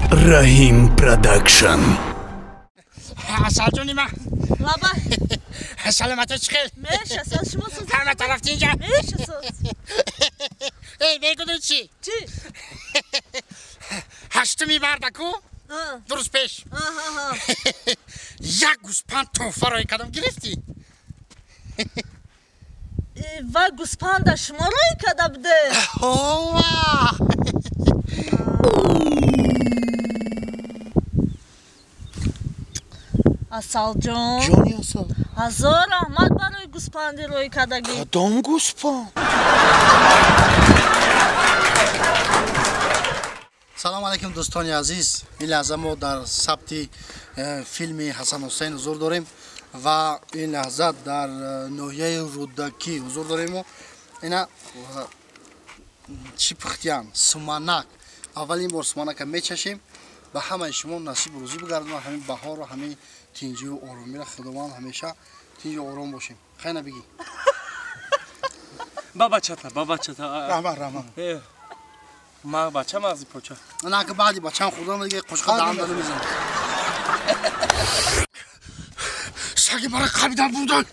Раҳим Продакшн. Асалҷони ман. Лаба. Саломатӣ чӣ хел? Мешасоз, шумо соз. Ҳама тараф тинҷа? Мешасоз. Эй, мегӯдӣ чӣ? Чӣ? Ҳаштуми мардаку? Ду рӯз пеш. Як гӯспанд тӯҳфа роӣ кардам, гирифтӣ? Вай гӯспанда шумо роӣ карда буде? Ҳова! Асалҷон. Ҷони Асал. Ҳазор раҳмат барои гӯспанди роӣ кардагӣ. Кадом гӯспанд? Салом алейкум, дӯстони азиз. Ин лаҳза мо дар сабти филми Ҳасан Ҳусейн ҳузур дорем ва ин лаҳза дар ноҳияи Рӯдакӣ ҳузур дорем. Мо ина чӣ пухтиян? Суманак. Аввалин бор суманака мечашем. Ба ҳамаи шумо насибу рӯзӣ бигардонад, ҳамин баҳору ҳамин тинҷиву оромиро Худованд ҳамеша тинҷу ором бошем. Хайна бигӣ. Ба бачата, ба бачата. Раҳмат, раҳмат. Ма бача мағзи поча. На ки баъди бачам хӯрдам дига қошқа даҳан дада мезанам. Саги мара қабидан бурдан.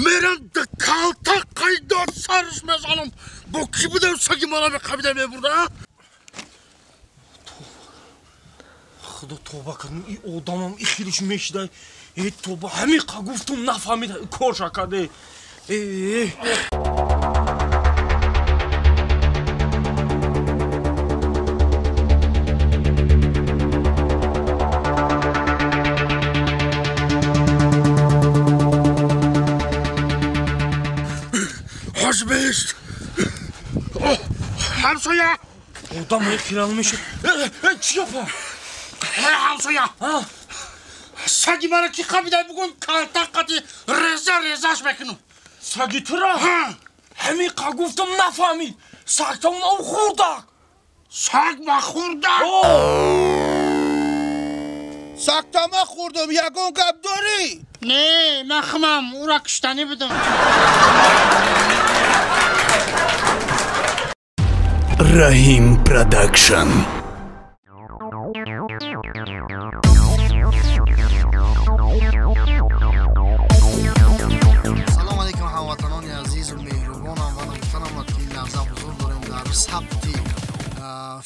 Мерам да калта қайдор сарш мезанам. Бо ки будам саги мара меқабида мебурда? Худо тоба кардам, и одамам и хелиш мешидай. Э тоба, ҳамиқа гуфтум нафаҳмид, корша карде. Э. Ҳожбест. Ҳамсоя. Одам хирал мешид. Чӣ гапа? Ҳамсоя, саги мара ки қабида бугум калта қати реза резаш мекунам. Саги тура? Ҳамиқа гуфтам нафаҳмид. Сагтон об хӯрдак. Саг ма хӯрдак? Сагта ма хӯрдам, ягон гап дорӣ? Не, ман химам ӯра куштанӣ будам. Раҳим Продакшн. Салом алейкум, ҳамватанони азизу меҳрубонам ва нагуфтанам ки ин лаҳза ҳузур дорем дар сабти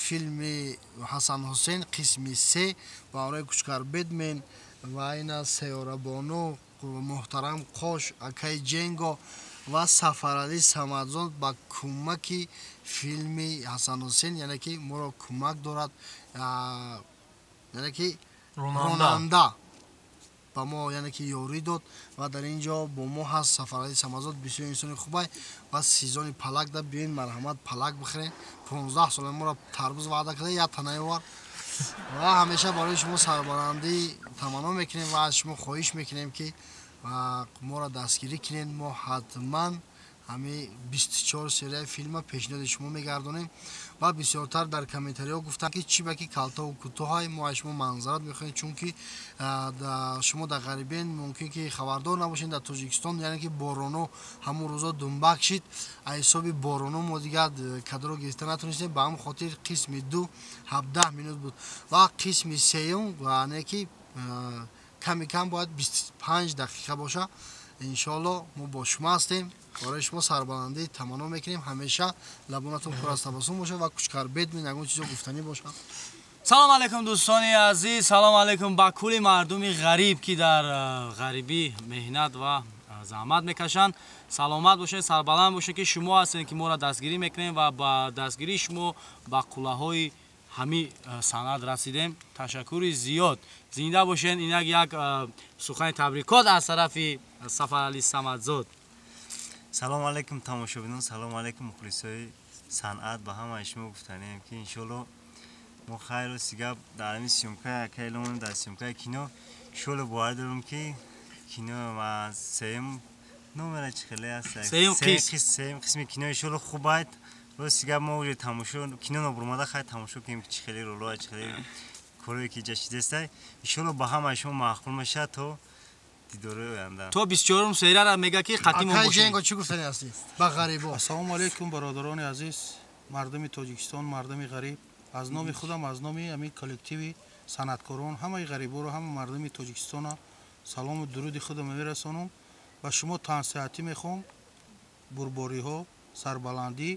филми Ҳасан Ҳусейн қисми се ва ораи Кучкар Бедмен ва ина Сайёрабону, муҳтарам Қош, акаи Ҷенго ва Сафаралӣ Самадзод ба кӯмаки филми Ҳасан Ҳусейн, яъне ки моро кӯмак дорад, яъне ки ронанда ба мо, яъне ки ёрӣ дод ва дар ин ҷо бо мо ҳаст Сафаралӣ Самадзод, бисёр инсони хубай ва сезони палак да биёин марҳамат палак бихӯрем. 15 сола моро тарбуз ваъда карда, як танаи овар ва ҳамеша барои шумо сарбаландӣ таманно мекунем ва аз шумо хоҳиш мекунем ки моро дастгирӣ кунед. Мо ҳатман ҳамин 24 серияи филма пешниҳоди шумо мегардонем ва бисёртар дар комментариҳо гуфтанд ки чӣ ба ки калтаву кӯтоҳай, мо аз шумо манзарат мехоҳем, чунки шумо дар ғарибен мумкин ки хабардор набошед. Дар Тоҷикистон яъне ки бороно ҳамон рӯзо думбак шид, аз ҳисоби бороно мо дигар кадро гирифта натонистем. Ба ҳамон хотир қисми ду 17 минут буд ва қисми сеюм яъне ки ками кам бояд 25 дақиқа боша. Иншоалло мо бо шумо ҳастем, барои шумо сарбаландӣ таманно мекунем. Ҳамеша лабонатон пур аз табассум бошад ва Кучкар Бедмен ягон чизо гуфтанӣ бошад. Салом алейкум, дӯстони азиз, салом алейкум ба кулли мардуми ғариб ки дар ғарибӣ меҳнат ва заҳмат мекашанд. Саломат бошед, сарбаланд бошед ки шумо ҳастед ки моро дастгирӣ мекунем ва ба дастгирии шумо ба қуллаҳои ҳамин санъат расидем. Ташаккури зиёд, зинда бошед. Инак як сухани табрикот аз тарафи Сафаралӣ Самадзод. Салом алейкум, тамошобинон, салом алейкум, мухлисои санъат. Ба ҳамаи шумо гуфтанием ки иншоалло мо хайру сигап дар ҳамин съёмкаи акаиломон, дар съёмкаи кино иншоалло бовар дорем ки кино ва сеюм номера чӣ хеле аст, сеюм қисми кино иншоалло хуб айд. Рост гап мо уже тамошо кино набурмада хай тамошо кунем ки чӣ хеле роло, чӣ хеле корое ки ҷа шидестай. Иншоалло ба ҳамаи шумо маъқул мешавад. То дидори оянда. То 24 серияра мега ки қатъи мо акаи бошем. Ҷенго, чӣ гуфтанӣ ҳастӣ ба ғарибо? Ассалому алейкум, бародарони азиз, мардуми Тоҷикистон, мардуми ғариб. Аз номи худам, аз номи ҳамин коллективи санъаткорон, ҳамаи ғариборо, ҳама мардуми Тоҷикистона салому дуруди худам мерасонам. Ба шумо тансиҳатӣ мехоҳам, бурбориҳо, сарбаландӣ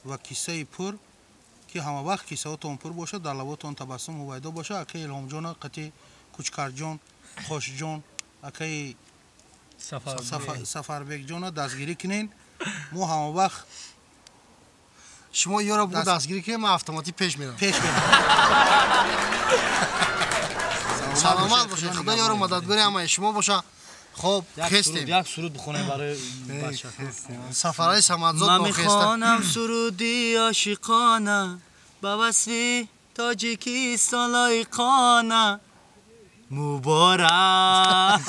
ва киссаи пур, ки ҳама вақт киссаҳотон пур бошад, дар лаботон табассум ҳувайдо бошад. Акаи Илҳомҷона, қати Кучкарҷон, Хошҷон, акаи Сафарбекҷона дастгирӣ кунен. Мо ҳама вақт шумо ёро бу дастгирӣ кунед, ман автоматӣ пеш мерам. Пеш мерам. Саломат бошед, худо ёру мададгори ҳамаи шумо бошад. Хоб, хестем. Як суруд бихонем барои бачаҳо. Сафараи Самадзод ман мехонам суруди ошиқона, ба васфи Тоҷикистон лоиқона. Муборак.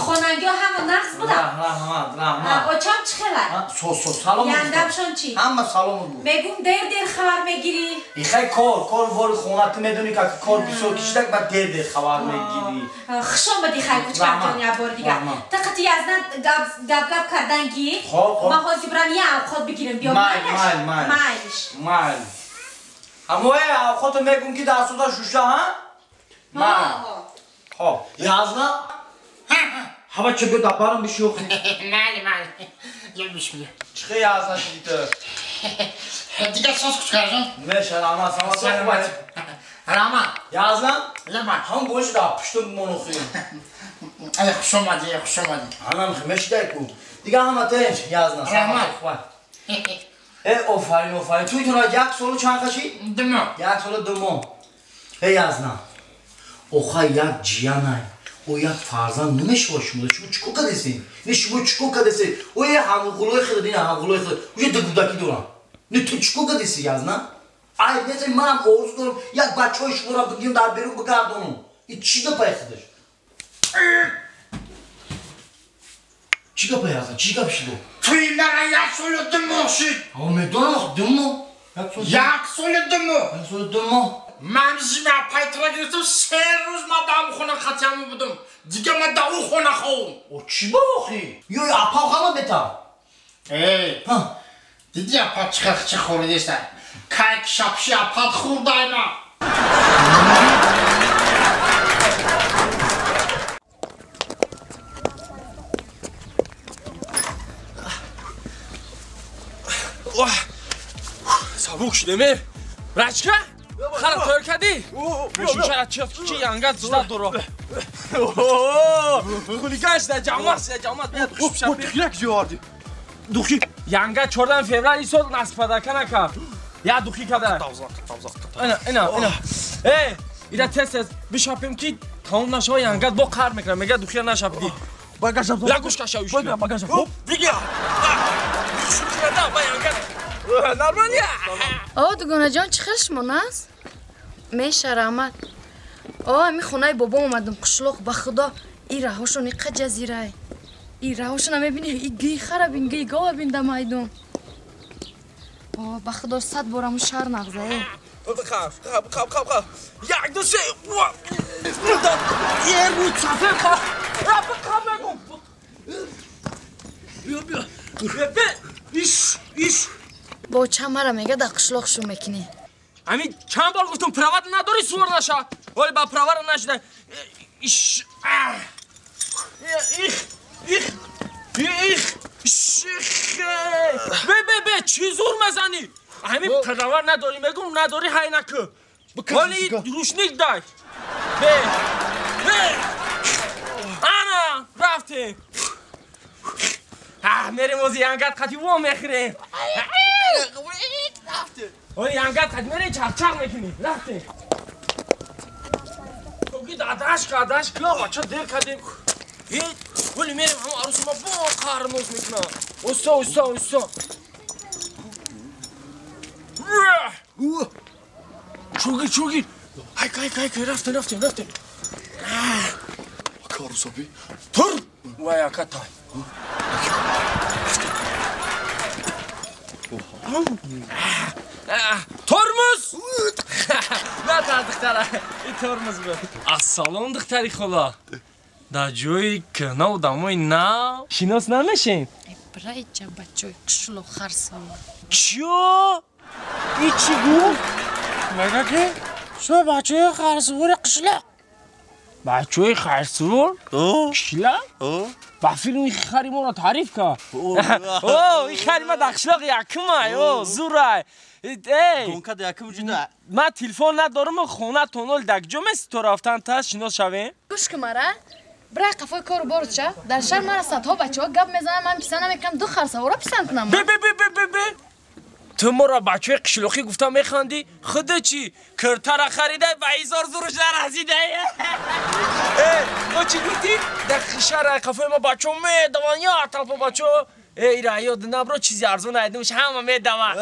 Хонангиҳо ҳама нағз буданд? Раҳмат, раҳмат. Очам чӣ хелад? Соз, соз, салом. Яндамшон чӣ? Ҳама саломат буд. Мегум дер-дер хабар мегирӣ. Ихай кор, кор бори хона, ту медонӣ ки кор бисёр кишидак, баъд дер-дер хабар мегирӣ. Хуш омадӣ хай Кучкарҷон як бори дигар. Ту қати яздан гап-гап кардан гӣ. Хоб, хоб. Ман ҳозир бирам як авқот бигирам, биё. Майл, майл, майл. Майлиш. Майл. Ҳамои авқото мегум ки дастота шуша, ҳа? Майл. Хоб. Язна? Ҳама чӣ биё дабарам бишӯхӣ. Майли, майли. Я бисмилла. Чӣ язна шидӣ ту? Дигар соз Кучкарҷон. Меша, раҳмат, саломат. Раҳмат. Язна? Лаба. Ҳам боши дар пуштум бимон охӣ. Ай, хуш омадӣ, хуш омадӣ. Ҳамам мешидай ку. Дигар ҳама тинч, язна. Раҳмат. Э, офарин, офарин. Туйтона як солу чанд қашид? 2 моҳ. Як солу 2 моҳ. Э, язна. Охай як ҷиянай. О як фарзанд намешавад шумо. Шумо чӣ кор кардесед? Не шумо чӣ кор кардесед? О я ҳамғулои худ, ин ҳамғулои худ. Уже ду кӯдакӣ дорам. Не ту чӣ кор кардеси, язна? Ай, несе манам орзу дорам, як бачаҳои шуморо бигирам дар берун бигардонам. И чӣ гапай худаш? Чӣ гапай, язна? Чӣ гап шуд? Туи мара як солу 2 моҳ шуд. О, медонам, 2 моҳ. Як солу 2 моҳ. Як солу 2 моҳ. Ман зима пайтра гирифтам, 3 рӯз ман дар он хона қатиаму будам. Дигар ман дар он хона ховам. О, чӣ ба охи? Ё апа хама бета. Эй, диди апа чӣ хел чӣ хӯридеста? Кайк шапши апат хӯрдайма. Сабук шудем, э? Рачка? Хара тайёр кардӣ? Мошинчара чи янгат зида доро. Хулиган шуда, ҷамоат шуда, ҷамоат биёд хушб шаб. Духи куҷо овардӣ? Духи янга 14 феврал ин сол насиб падака накард. Я духи када. Ина, ина, ина. Э, ира тез тез бишапем ки тамом нашава, янгат бо қар мекунад, мега духия нашапидӣ. Багажам. Я гӯш каша уш. Багажам. Хоп, дига. Шукрада ба янгат. Нормально. О, дугонаҷон, чӣ хел шумо наст? Меша, раҳмат. О, ами хонаи бобом омадам, қишлоқ, ба худо, и раҳошон иқа ҷазирай. И раҳошона мебини, и гии хара бин, гии гова бин да майдон. О, ба худо, 100 бор аму шаҳр нағза, э. Хаб, хаб, хаб, хаб, хаб. Як, ду, се. Е, рӯ чафе, хаб. Хаб, хаб мегум. Биё, биё. Биё, иш, иш. Бо чанд мара мега дар қишлоқ шу мекунӣ? Ами чанд бор гуфтум права надорӣ сувор наша. Вале ба праваро нашида. Иш. Их, их, их, Шихе! Бе бе бе чӣ зур мезанӣ? Ҳамин падавар надорӣ мегум надорӣ ҳай накӯ. Вали рушник дай. Бе. Бе. Ана рафтем. Мерем ози янгат қати во мехӯрем. Оли янгат қати мерем чақчақ мекунем. Рафтем. Тоги дадаш кадаш кла бача дер кардем. Оли мерем ҳама арӯси ма бо қаҳрноз мекунам. Уста уста уста. Чугир чугир. Ҳай ҳай ҳай рафтем рафтем рафтем. Ака арӯсаби? Тур! Вай ака тай. Тормоз! На духтара, и тормоз буд. Ассалом духтари хола. Дар ҷои кӯҳна одамои нав шинос намешем? Брайча бачои қишлоқ харсавор. Чё? И чӣ гуфт? Мега ки шумо бачаи харсавори қишлоқ. Бачаи харсавор? Қишлоқ? Ба филми хари моро таъриф кард. О, ин хари ма дар қишлоқ якумай, о, зурай. Эй! Гонкада якум ҷуда. Ман телефон надорам, хона тонол дар куҷо меси то рафтан та шинос шавем? Гӯш кун мара. Брай қафои кору бору ча. Дар шаҳр мара садҳо бачаҳо гап мезанам, ман писанд намекунам, ду харсавора писанд кунам. Бе бе бе бе бе бе. Ту моро бачаи қишлоқӣ гуфта механдӣ? Худо чӣ? Киртара харидай ба ҳизор зуруш нарасидай. Э, мо чӣ гуфтӣ? Дар шаҳр қафои ма бачаҳо медаванд, я талпо бачаҳо. Э, ира ёд набро чизи арзон айдимш ҳама медаванд.